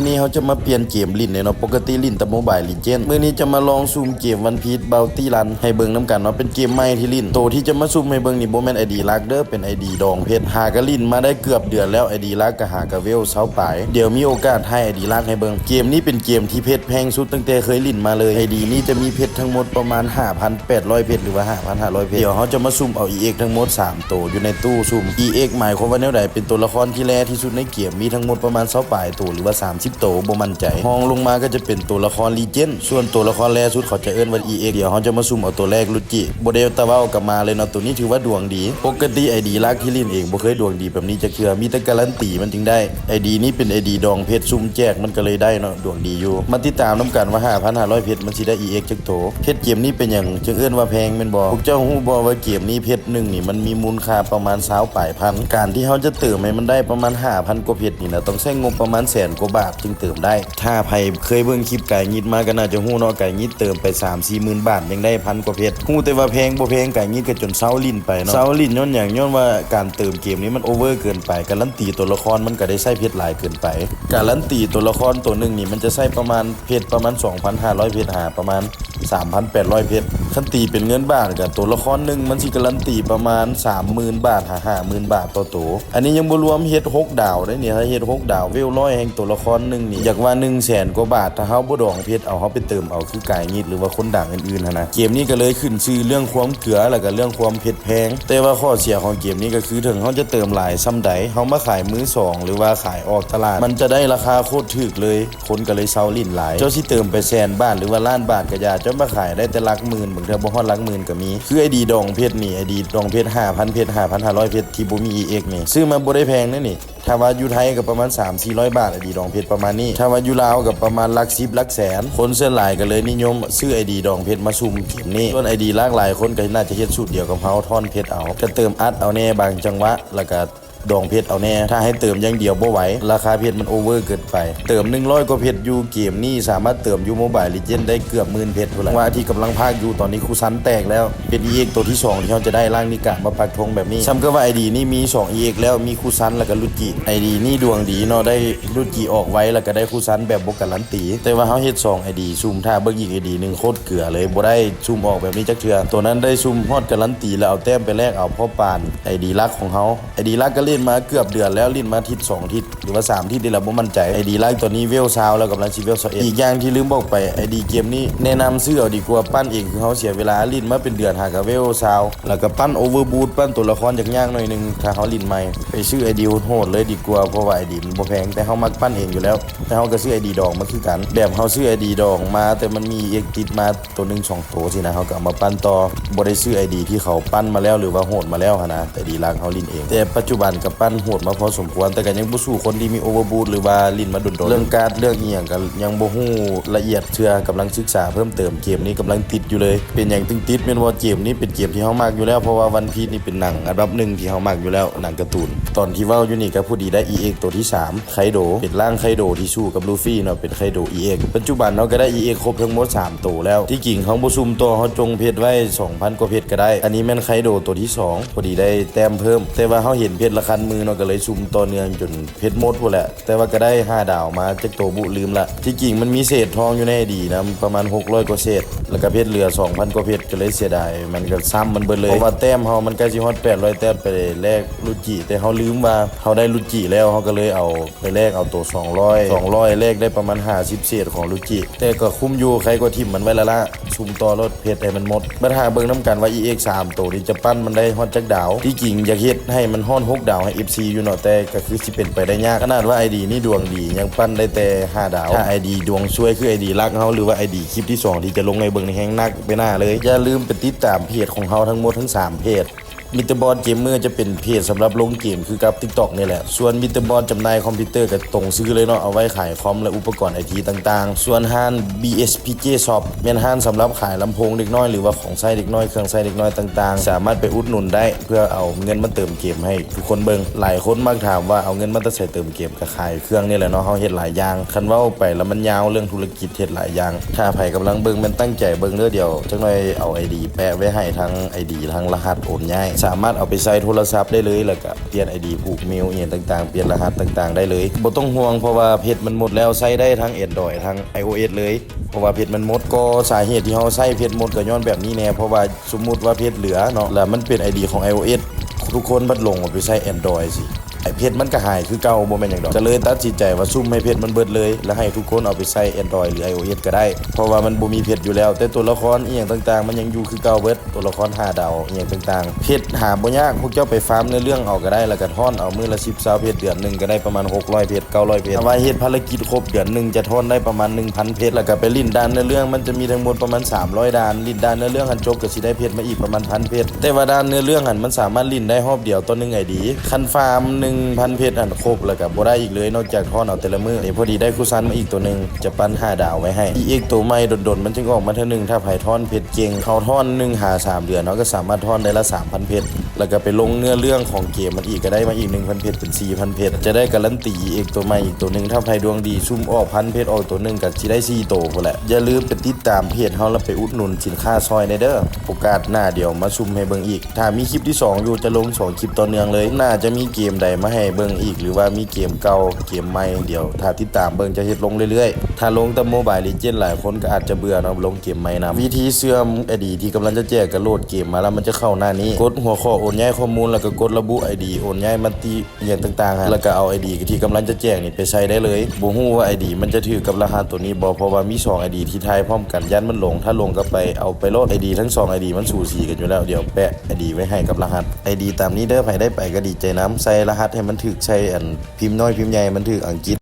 ນີ້ເຮົາຈະມາປ່ຽນເກມຫຼິ້ນເນາະ, ປົກກະຕິຫຼິ້ນແຕ່ Mobile Legend ມື້ນີ້ຈະມາລອງສຸ່ມເກມ One Piece Bounty Run ໃຫ້ເບິ່ງນຳກັນເນາະ. ເປັນເກມໃໝ່ທີ່ຫຼິ້ນ. ໂຕທີ່ຈະມາສຸ່ມໃຫ້ເບິ່ງນີ້ບໍ່ແມ່ນ ໄອ ດີ ຫຼັກເດີ້, ເປັນ ໄອ ດີ ດອງເພັດ. ຫາກະຫຼິ້ນມາໄດ້ເກືອບເດືອນແລ້ວ, ໄອ ດີ ຫຼັກກະຫາກະເວວຊາວປາຍ. ດຽວມີໂອກາດຖ່າຍ ໄອ ດີ ຫຼັກໃຫ້ເບິ່ງ. ເກມນີ້ເປັນເກມທີ່ເພັດແພງສຸດຕັ້ງແຕ່ເຄີຍຫຼິ້ນມາເລີຍ. ໄອ ດີ ນີ້ຈະມີເພັດທັງໝົດປະມານຫ້າພັນແປດຮ້ອຍເພັດ ຫຼືວ່າຫ້າພັນຫ້າຮ້ອຍເພັດ. ດຽວເຮົາຈະມາສຸ່ມເອົາ ອີ ເອັກ ທັງໝົດສາມໂຕຢູ່ໃນຕູ້ສຸ່ມ. ອີ ເອັກ ໝາຍຄວາມວ່າແນວໃດ? ເປັນໂຕລະຄອນທີ່ແຣທີ່ສຸດໃນເກມ, ມີທັງໝົດປະມານຊາວປາຍໂຕ ຫຼືວ່າສາມສິບໂຕ, ບໍ່ໝັ້ນໃຈ. ຮອງລົງມາກໍຈະເປັນໂຕລະຄອນ Legend ສ່ວນໂຕລະຄອນແຣສຸດເຂົາຈະເອີ້ນວ່າ ອີ ເອັກ ດຽວເຮົາຈະມາສຸ່ມເອົາໂຕແລກ ລຸດຈິ. ບໍ່ໄດ້ຕາເວົ້າກໍມາເລີຍເນາະ, ໂຕນີ້ຖືວ່າດວງດີ. ປົກກະຕິ ໄອ ດີ ຫຼັກທີ່ຫຼິ້ນເອງບໍ່ເຄີຍດວງດີແບບນີ້ຈັກເທື່ອ, ມີແຕ່ກາຣັນຕີມັນຈຶ່ງໄດ້. ໄອ ດີ ນີ້ເປັນ ໄອ ດີ ດອງເພັດ ສຸ່ມແຈກມັນກໍເລີຍໄດ້ເນາະ, ດວງດີຢູ່. ມາຕິດຕາມນຳກັນວ່າຫ້າພັນຫ້າຮ້ອຍເພັດມັນຊິໄດ້ ອີ ເອັກ ຈັກໂຕ. ເພັດເກມນີ້ເປັນຫຍັງຈຶ່ງເອີ້ນວ່າແພງແມ່ນບໍ່? ພວກເຈົ້າຮູ້ບໍ່ວ່າເກມນີ້ເພັດໜຶ່ງນີ້ມັນມີມູນຄ່າປະມານຊາວປາຍພັນ. ການທີ່ເຮົາຈະເຕີມໃຫ້ມັນໄດ້ປະມານຫ້າພັນກວ່າເພັດນີ້ນະ, ຕ້ອງໃຊ້ງົບປະມານແສນກວ່າບາດຈຶ່ງເຕີມໄດ້. ຖ້າໃຜເຄີຍເບິ່ງຄລິບກາຍງິດມາກໍໜ້າຈະຮູ້ເນາະ, ກາຍງິດເຕີມໄປສາມສີ່ໝື່ນບາດຍັງໄດ້ພັນກວ່າເພັດ. ຮູ້ແຕ່ວ່າແພງບໍ່ແພງ, ກາຍງິດກໍຈົນເຊົາຫຼິ້ນໄປເນາະ. ເຊົາຫຼິ້ນຍ້ອນຫຍັງ? ຍ້ອນວ່າການເຕີມເກມນີ້ມັນໂອເວີເກີນໄປ, ກາຣັນຕີໂຕລະຄອນມັນກໍໄດ້ໃຊ້ເພັດຫຼາຍເກີນໄປ. ກາຣັນຕີໂຕລະຄອນໂຕໜຶ່ງນີ້ມັນຈະໃຊ້ປະມານ ເພັດປະມານສອງພັນຫ້າຮ້ອຍເພັດ ຫາປະມານສາມພັນແປດຮ້ອຍເພັດ. ຄັນຕີເປັນເງິນບາດກໍ ໂຕລະຄອນໜຶ່ງມັນຊິກາຣັນຕີປະມານສາມໝື່ນບາດຫາຫ້າໝື່ນບາດຕໍ່ໂຕ. ອັນນີ້ຍັງບໍ່ລວມເຮັດຫົກດາວເດ້ນີ້, ຖ້າເຮັດຫົກດາວເວວຮ້ອຍແຮ່ງໂຕລະຄອນໜຶ່ງນີ້ ຢາກວ່າໜຶ່ງແສນກວ່າບາດ, ຖ້າເຮົາບໍ່ດອງເພັດເອົາ, ເຮົາໄປເຕີມເອົາຄືກາຍງິດ ຫຼືວ່າຄົນດັງອື່ນໆຫັ້ນນະ. ເກມນີ້ກໍເລີຍຂຶ້ນຊື່ເລື່ອງຄວາມເກືອ ແລ້ວກໍເລື່ອງຄວາມເພັດແພງ, ແຕ່ວ່າຂໍ້ເສຍຂອງເກມນີ້ກໍຄື ເຖິງເຮົາຈະເຕີມຫຼາຍສ່ຳໃດ, ເຮົາມາຂາຍມືສອງ ຫຼືວ່າຂາຍອອກຕະຫຼາດ, ມັນຈະໄດ້ລາຄາໂຄດຖືກເລີຍ. ຄົນກໍເລີຍເຊົາຫຼິ້ນຫຼາຍ. ເຈົ້າຊິເຕີມໄປແສນບາດ ຫຼືວ່າລ້ານບາດກໍຢ່າ, ເຈົ້າມາຂາຍໄດ້ແຕ່ຫຼັກໝື່ນ, ບາງເທື່ອບໍ່ຮອດຫຼັກໝື່ນກໍມີ. ຄືໄອດີດອງເພັດນີ້, ໄອດີດອງເພັດຫ້າພັນເພັດ, ຫ້າພັນຫ້າຮ້ອຍເພັດ ທີ່ບໍ່ມີ ອີ ເອັກ ນີ້, ຊື້ມາບໍ່ໄດ້ແພງເດ້ນີ້. ຖ້າວ່າຢູ່ໄທກໍປະມານສາມສີ່ຮ້ອຍບາດ, ໄອດີດອງເພັດປະມານນີ້. ຖ້າວ່າຢູ່ລາວກໍປະມານຫຼັກສິບຫຼັກແສນ. ຄົນສ່ວນຫຼາຍກໍເລີຍນິຍົມຊື້ໄອດີດອງເພັດມາສຸ່ມເກມນີ້. ສ່ວນໄອດີຫຼັກຫຼາຍຄົນກໍໜ້າຈະເຮັດສູດດຽວກັບເຮົາ, ຖອນເພັດເອົາ, ກໍເຕີມອັດເອົາແດ່ບາງຈັງຫວະ, ແລ້ວກໍ ດອງເພັດເອົາແດ່. ຖ້າໃຫ້ເຕີມຢ່າງດຽວບໍ່ໄຫວ, ລາຄາເພັດມັນໂອເວີເກີນໄປ. ເຕີມໜຶ່ງຮ້ອຍກວ່າເພັດຢູ່ເກມນີ້ ສາມາດເຕີມຢູ່ Mobile Legend ໄດ້ເກືອບໝື່ນເພັດພຸ້ນລະ. ຈັງຫວະທີ່ກຳລັງພາກຢູ່, ຕອນນີ້ຄູຊັນແຕກແລ້ວ. ເປັນ ອີ ເອັກ ໂຕທີສອງທີ່ເຮົາຈະໄດ້, ລ່າງນິກະມາປັກທົງແບບນີ້. ສ່ຳກັບວ່າ ໄອ ດີ ນີ້ມີສອງ ອີ ເອັກ ແລ້ວ, ມີຄູຊັນ ແລ້ວກໍ ລຸດຈິ. ໄອ ດີ ນີ້ດວງດີເນາະ, ໄດ້ ລຸດຈິອອກໄວ ແລ້ວກໍໄດ້ຄູຊັນແບບບໍ່ກາຣັນຕີ. ແຕ່ວ່າເຮົາເຮັດສອງ ໄອ ດີ ສຸ່ມຖ້າເບິ່ງອີກ ໄອ ດີ ໜຶ່ງ ໂຄດເກືອເລີຍ, ບໍ່ໄດ້ສຸ່ມອອກແບບນີ້ຈັກເທື່ອ. ໂຕນັ້ນໄດ້ສຸ່ມຮອດກາຣັນຕີ ແລ້ວເອົາແຕ້ມໄປແລກເອົາພໍ່ປານ ໄອ ດີ ຫຼັກຂອງເຮົາ. ໄອ ດີ ຫຼັກກໍຫຼິ້ນມາເກືອບເດືອນແລ້ວ, ຫຼິ້ນມາທິດສອງທິດ ຫຼືວ່າສາມທິດນີ້ແຫຼະ, ບໍ່ໝັ້ນໃຈ. ໄອ ດີ ຫຼັກຕອນນີ້ເວວຊາວແລ້ວ, ກຳລັງຊິເວວຊາວເອັດ. ອີກຢ່າງທີ່ລືມບອກໄປ, ໄອ ດີ ເກມນີ້ແນະນຳຊື້ເອົາດີກວ່າ, ປັ່ນເອງຄືເຮົາເສຍເວລາ, ຫຼິ້ນມາເປັນເດືອນຫາກະເວວຊາວ ແລ້ວກໍປັ່ນ Overboost ປັ່ນໂຕລະຄອນຍາກໆໜ້ອຍໜຶ່ງ. ຖ້າເຮົາຫຼິ້ນໃໝ່, ໄປຊື້ ໄອ ດີ ໂຫດໆເລີຍດີກວ່າ, ເພາະວ່າ ໄອ ດີ ມັນບໍ່ແພງ, ແຕ່ເຮົາມັກປັ່ນເອງຢູ່ແລ້ວ. ແຕ່ເຮົາກໍຊື້ ໄອ ດີ ດອງມາຄືກັນ, ແບບເຮົາຊື້ ໄອ ດີ ດອງມາ ແຕ່ມັນມີ ເອັກ ຕິດມາ ໂຕໜຶ່ງສອງໂຕຊີ້ນະ, ເຮົາກໍເອົາມາປັ່ນຕໍ່. ບໍ່ໄດ້ຊື້ ໄອ ດີ ທີ່ເຂົາປັ່ນມາແລ້ວ ຫຼືວ່າໂຫດມາແລ້ວຫັ້ນນະ, ໄອ ດີ ຫຼັກເຮົາຫຼິ້ນເອງ. ແຕ່ປັດຈຸບັນກໍປັ່ນໂຫດມາພໍສົມຄວນ, ແຕ່ກໍຍັງບໍ່ສູ້ຄົນທີ່ມີ Overboost ຫຼືວ່າຫຼິ້ນມາດົນໆ. ເລື່ອງກາດ ເລື່ອງອີ່ຫຍັງກໍຍັງບໍ່ຮູ້ລະອຽດເທື່ອ, ກຳລັງສຶກສາເພີ່ມເຕີມ, ເກມນີ້ກຳລັງຕິດຢູ່ເລີຍ. ເປັນຫຍັງຈຶ່ງຕິດ? ແມ່ນວ່າເກມນີ້ເປັນເກມທີ່ເຮົາມັກຢູ່ແລ້ວ, ເພາະວ່າ One Piece ນີ້ເປັນໜັງອັນດັບໜຶ່ງທີ່ເຮົາມັກຢູ່ແລ້ວ, ໜັງກາຕູນ. ຕອນທີ່ເວົ້າຢູ່ນີ້ກໍພໍດີໄດ້ ອີ ເອັກ ໂຕທີສາມ ໄຄໂດ, ເປັນຮ່າງໄຄໂດທີ່ສູ້ກັບລູຟີເນາະ, ເປັນໄຄໂດ ອີ ເອັກ. ປັດຈຸບັນເຮົາກໍໄດ້ ອີ ເອັກ ຄົບທັງໝົດສາມໂຕແລ້ວ. ທີ່ຈິງເຮົາບໍ່ຊຸ່ມຕໍ່, ເຮົາຈົ່ງເພັດໄວ້ສອງພັນກວ່າເພັດກໍໄດ້. ອັນນີ້ແມ່ນໄຄໂດໂຕທີສອງ, ພໍດີໄດ້ແຕ້ມເພີ່ມ. ແຕ່ວ່າເຮົາເຫັນເພັດລະຄັນມືເນາະ, ກໍເລີຍຊຸ່ມຕໍ່ເນື່ອງຈົນເພັດໝົດພຸ້ນແຫຼະ. ແຕ່ວ່າກໍໄດ້ຫ້າດາວມາຈັກໂຕບຸ ລືມລະ. ທີ່ຈິງມັນມີເສດທອງຢູ່ໃນ ໄອ ດີ ນຳປະມານຫົກຮ້ອຍກວ່າເສດ, ແລ້ວກໍເພັດເຫຼືອສອງພັນກວ່າເພັດ, ກໍເລີຍເສຍດາຍ. ມັນກໍຊ້ຳມັນເບິດເລີຍ, ເພາະວ່າແຕ້ມເຮົາມັນໃກ້ຊິຮອດແປດຮ້ອຍແຕ້ມໄປແລກລຸດຈິ, ແຕ່ເຮົາລືມວ່າເຮົາໄດ້ລຸດຈິແລ້ວ, ເຮົາກໍເລີຍເອົາ ໄປແລກເອົາໂຕສອງຮ້ອຍ ສອງຮ້ອຍ ແລກໄດ້ປະມານຫ້າສິບເສດຂອງລຸດຈິ, ແຕ່ກໍຄຸ້ມຢູ່, ໄຄກວ່າຖິ້ມມັນໄວ້ລະລະ, ຊຸ່ມຕໍ່ໂລດ, ເຮັດໃຫ້ມັນໝົດ. ບັດຫາເບິ່ງນຳກັນວ່າ ອີ ເອັກ ສາມໂຕນີ້ຈະປັ່ນມັນໄດ້ຮອດຈັກດາວ. ທີ່ຈິງຢາກເຮັດໃຫ້ມັນຮອດຫົກດາວໃຫ້ ເອັຟ ຊີ ຢູ່ເນາະ, ແຕ່ກໍຄືຊິເປັນໄປໄດ້ຍາກ. ຂະໜາດວ່າ ໄອ ດີ ນີ້ດວງດີ, ຍັງປັ່ນໄດ້ແຕ່ຫ້າດາວ. ຖ້າ ໄອ ດີ ດວງຊວຍຄື ໄອ ດີ ຫຼັກເຮົາ ຫຼືວ່າ ໄອ ດີ ຄລິບທີສອງທີ່ຈະລົງໃຫ້ເບິ່ງນີ້ ແຮ່ງໜັກໄປໜ້າເລີຍ. ຢ່າລືມໄປຕິດຕາມເພຈຂອງເຮົາທັງໝົດທັງສາມເພຈ. ມິດເຕີບອດເກມເມີ ຈະເປັນເພຈສຳລັບລົງເກມຄືກັບ TikTok ນີ້ແຫຼະ. ສ່ວນມິດເຕີບອດຈຳໜ່າຍຄອມພິວເຕີ ກໍຕົງຊື່ເລີຍເນາະ, ເອົາໄວ້ຂາຍຄອມ ແລະ ອຸປະກອນໄອທີຕ່າງໆ. ສ່ວນຮ້ານ BSPJ Shop ແມ່ນຮ້ານສຳລັບຂາຍລຳໂພງເດັກນ້ອຍ ຫຼືວ່າຂອງໃຊ້ເດັກນ້ອຍ, ເຄື່ອງໃຊ້ເດັກນ້ອຍຕ່າງໆ, ສາມາດໄປອຸດໜູນໄດ້ ເພື່ອເອົາເງິນມາເຕີມເກມໃຫ້ທຸກຄົນເບິ່ງ. ຫຼາຍຄົນມັກຖາມວ່າເອົາເງິນມາແຕ່ໃສເຕີມເກມ, ກໍຂາຍເຄື່ອງນີ້ແຫຼະເນາະ, ເຮົາເຮັດຫຼາຍຢ່າງ. ຄັນເວົ້າໄປແລ້ວມັນຍາວເລື່ອງທຸລະກິດ, ເຮັດຫຼາຍຢ່າງ. ຖ້າໃຜກຳລັງເບິ່ງແມ່ນຕັ້ງໃຈເບິ່ງເດີ້, ດຽວຈັກໜ່ອຍເອົາໄອດີແປະໄວ້ໃຫ້, ທັງໄອດີ ທັງລະຫັດໂອນຍ້າຍ. ສ ສາມາດເອົາໄປໃຊ້ໂທລະສັບໄດ້ເລີຍ ແລ້ວກະປ່ຽນໄອດີ ຜູກເມວອີ່ຫຍັງຕ່າງໆ ປ່ຽນລະຫັດຕ່າງໆໄດ້ເລີຍ ບໍ່ຕ້ອງຫ່ວງ ເພາະວ່າເພັດມັນໝົດແລ້ວ ໃຊ້ໄດ້ທັງ Android ທັງ iOS ເລີຍ ເພາະວ່າເພັດມັນໝົດ. ກໍສາເຫດທີ່ເຮົາໃຊ້ເພັດໝົດກໍຍ້ອນແບບນີ້ແດ່ ເພາະວ່າສົມມຸດວ່າເພັດເຫຼືອເນາະ ແລ້ວມັນເປັນໄອດີຂອງ iOS ທຸກຄົນພັດຫຼົງເອົາໄປໃຊ້ Android ຊິ ເພັດມັນກໍຫາຍຄືເກົ່າ ບໍ່ແມ່ນຫຍັງດອກ. ກໍເລີຍຕັດສິນໃຈວ່າຊຸ່ມໃຫ້ເພັດມັນເບິດເລີຍ ແລ້ວໃຫ້ທຸກຄົນເອົາໄປໃຊ້ Android ຫຼື iOS ກໍໄດ້ ເພາະວ່າມັນບໍ່ມີເພັດຢູ່ແລ້ວ ແຕ່ຕົວລະຄອນອີ່ຫຍັງຕ່າງໆ ມັນຍັງຢູ່ຄືເກົ່າເບິດ ຕົວລະຄອນຫ້າດາວອີ່ຫຍັງຕ່າງໆ ເພັດຫາບໍ່ຍາກ ພວກເຈົ້າໄປຟາມເນື້ອເລື່ອງເອົາກໍໄດ້ ແລ້ວກໍທ້ອນເອົາມື້ລະສິບ ຊາວເພັດ ເດືອນໜຶ່ງກໍໄດ້ປະມານຫົກຮ້ອຍເພັດ ເກົ້າຮ້ອຍເພັດ ຖ້າວ່າເຮັດພາລະກິດຄົບເດືອນໜຶ່ງຈະທ້ອນໄດ້ປະມານໜຶ່ງພັນເພັດ ແລ້ວກໍໄປຫຼິ້ນດ່ານເນື້ອເລື່ອງ ມັນຈະມີທັງໝົດປະມານສາມຮ້ອຍດ່ານ ຫຼິ້ນດ່ານເນື້ອເລື່ອງຫັ້ນຈົບກໍຊິໄດ້ເພັດມາອີກປະມານພັນເພັດ ແຕ່ວ່າດ່ານເນື້ອເລື່ອງຫັ້ນມັນສາມາດຫຼິ້ນໄດ້ຮອບດຽວຕໍ່ໜຶ່ງໄອດີ ຄັນຟາມໜຶ່ງພັນເພັດຫັ້ນຄົບແລ້ວກໍບໍ່ໄດ້ອີກເລີຍ ນອກຈາກທ້ອນເອົາແຕ່ລະມື້. ນີ້ພໍດີໄດ້ຄູຊັນມາອີກໂຕໜຶ່ງ ຈະປັ້ນຫ້າດາວໄວ້ໃຫ້ ອີເອັກໂຕໃໝ່ດົນໆມັນຈຶ່ງອອກມາເທື່ອໜຶ່ງ ຖ້າໃຜທ້ອນເພັດເກັ່ງ ເຮົາທ້ອນໜຶ່ງຫາສາມເດືອນ ເຮົາກໍສາມາດທ້ອນໄດ້ລະສາມພັນເພັດ ແລ້ວກໍໄປລົງເນື້ອເລື່ອງຂອງເກມມັນອີກ ກໍໄດ້ມາອີກໜຶ່ງພັນເພັດ ເປັນສີ່ພັນເພັດ ຈະໄດ້ກາລັນຕີອີເອັກໂຕໃໝ່ອີກໂຕໜຶ່ງ ຖ້າໃຜດວງດີຊຸ່ມອອກພັນເພັດອອກໂຕໜຶ່ງກໍຊິໄດ້ສີ່ໂຕພຸ້ນແຫຼະ. ຢ່າລືມໄປຕິດຕາມເພຈເຮົາ ແລ້ວໄປອຸດໜູນສິນຄ້າຊ່ອຍແດ່ເດີ ໂອກາດໜ້າດຽວມາຊຸ່ມໃຫ້ເບິ່ງອີກ ຖ້າມີຄລິບທີສອງຢູ່ຈະລົງສອງຄລິບຕໍ່ເນື່ອງເລີຍ ໜ້າຈະມີເກມໃດມາໃຫ້ເບິ່ງອີກ ຫຼືວ່າມີເກມເກົ່າເກມໃໝ່ ດຽວຖ້າຕິດຕາມເບິ່ງ ຈະເຮັດລົງເລື້ອຍໆ ຖ້າລົງແຕ່ Mobile Legend ຫຼາຍຄົນກໍອາດຈະເບື່ອເນາະ ລົງເກມໃໝ່ນຳ. ວິທີເຊື່ອມໄອດີທີ່ກຳລັງຈະແຈກ ກໍໂຫຼດເກມມາແລ້ວມັນຈະເຂົ້າໜ້ານີ້ ກົດຫົວຂໍ້ໂອນຍ້າຍຂໍ້ມູນ ແລ້ວກໍກົດລະບຸໄອດີໂອນຍ້າຍມະຕິ ອີ່ຫຍັງຕ່າງໆຫັ້ນ ແລ້ວກໍເອົາໄອດີທີ່ກຳລັງຈະແຈກນີ້ໄປໃສ່ໄດ້ເລີຍ. ບໍ່ຮູ້ວ່າໄອດີມັນຈະຖືກກັບລະຫັດໂຕນີ້ບໍ່ ເພາະວ່າມີສອງໄອດີທີ່ຖ່າຍພ້ອມກັນ ຢ້ານມັນຫຼົງ ຖ້າຫຼົງກໍໄປເອົາໄປໂລດ ໄອດີທັງສອງໄອດີມັນສູສີກັນຢູ່ແລ້ວ. ດຽວແປະໄອດີໄວ້ໃຫ້ກັບລະຫັດ ໄອດີຕາມນີ້ເດີ ໃຜໄດ້ໄປກໍດີໃຈນຳ ໃສ່ລະຫັດໃຫ້ມັນຖືກ ໃສ່ອັນພິມນ້ອຍພິມໃຫຍ່ໃຫ້ມັນຖືກອັງກິດ.